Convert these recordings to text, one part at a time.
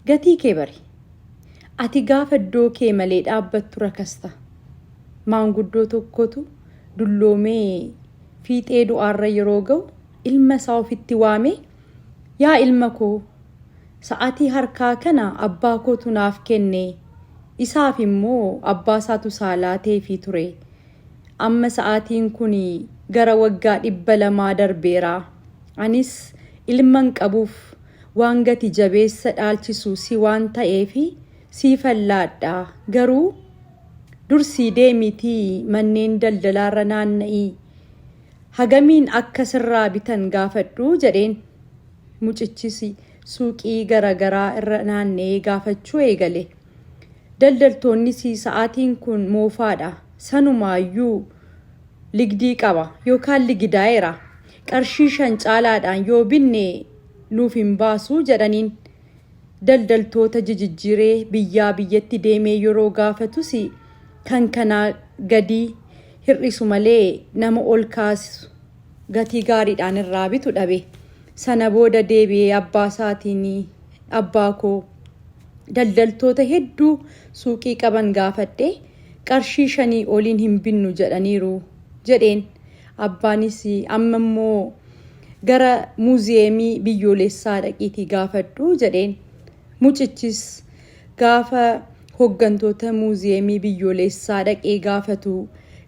Gatii kee bari. Ati gaafa iddoo kee malee dhaabbattu rakasta. Maanguddoo tokkotu dulloomee fiixee du'aarra yeroo ga'u ilma isaa ofitti waamee yaa ilma koo sa'atii harkaa kana abbaa kootu naaf kenne isaaf immoo abbaa isaatu isaa laateefii ture. Amma sa'aatiin kun gara waggaa 200 darbeera. Anis ilman qabuuf waan gati jabeessa dhaalchisu si waan ta'eef siifan laadha. Garuu dursii deemiitii manneen daldalaarra naanna'ii hagamiin akka sirraa bitan gaafadhu jedheen. Mucichis suuqii garagaraa irra naanna'ee gaafachuu eegale. Daldaltoonnis sa'aatiin kun moofaadha, sanumaayyuu ligdii qaba yookaan ligidaa'eera. Qarshii 5 caalaadhaan yoo binne nuuf hin baasu jedhaniin. Daldaltoota jijijjiiree biyyaa biyyatti deemee yeroo gaafatus kan kanaa gadii hir'isu malee nama ol kaasu gatii gaariidhaan irraa bitu dhabe. Sana booda deebi'ee abbaa isaatiin abbaa koo daldaltoota hedduu suuqii qaban gaafadhe qarshii shanii oliin hin binnu jedhaniiru jedheen. Abbaanis amma immoo gara muuziyeemii biyyoolessaa dhaqiitii gaafadhu jedheen. Mucichis gaafa hoggantoota muuziyeemii biyyoolessaa dhaqee gaafatu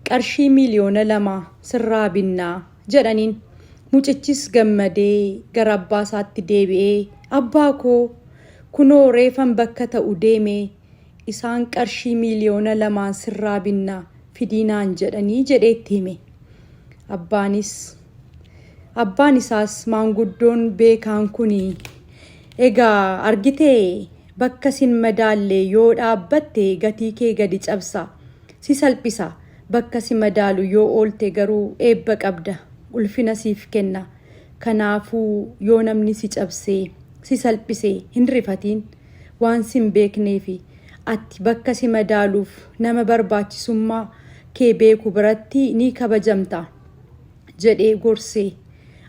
qarshii 2,000,000 sirraa binnaa jedhaniin. Mucichis gammadee gara abbaa isaatti deebi'ee abbaa koo kunoo reefan bakka ta'u deeme isaan qarshii 2,000,000n sirraa binna fidii naan jedhanii jedhee itti hime. Abbaanis Abbaan isaas maanguddoon beekaan kuni egaa argitee bakka sin madaalle yoo dhaabbatte gatii kee gadi cabsa, si salphisa, bakka si madaalu yoo oolte garuu eebba qabda, ulfina siif kenna. Kanaafuu yoo namni si cabsee, si salphise hin rifatiin. Waan sin beekneefi. Ati bakka si madaaluuf nama barbaachisummaa kee beeku biratti ni kabajamta. Jedhee gorse.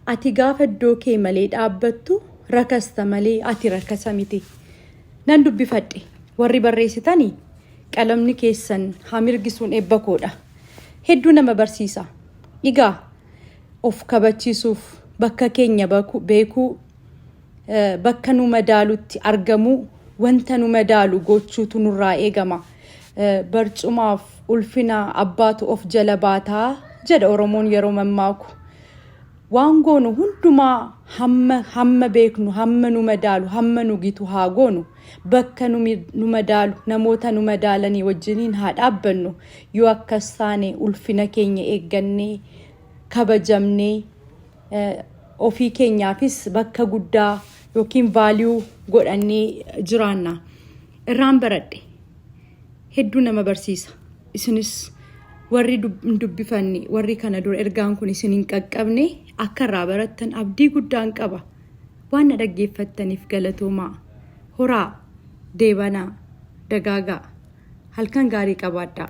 Ati gaafa iddoo kee malee dhaabbattu rakasta malee ati rakasa miti. Nan dubbifadhe. Warri barreessitani qalamni keessan haa mirgisuun eebba koodha. Hedduu nama barsiisa. Egaa of kabachiisuuf bakka keenya beekuu, bakka nu madaalutti argamuu, wanta nu madaalu gochuutu nurraa eegama. Barcumaaf ulfina abbaatu of jala baataa jedha Oromoon yeroo mammaaku. Waan goonu hundumaa hamma hamma beeknu, hamma nu madaalu, hamma nu gitu haa goonu. Bakka nu madaalu, namoota nu madaalanii wajjiniin haa dhaabbannu. Yoo akkas taane ulfina keenya eeggannee, kabajamnee, ofii keenyaafis bakka guddaa yookiin vaaliyuu godhannee jiraanna. Irraan baradhe. Hedduu nama barsiisa. Isinis warri hin dubbifanne, warri kana dura ergaan kun isin hin qaqqabne akka irraa barattan abdii guddaan qaba. Waan na dhaggeeffattaniif galatoomaa. Horaa, deebanaa, dagaagaa. Halkan gaarii qabaadhaa.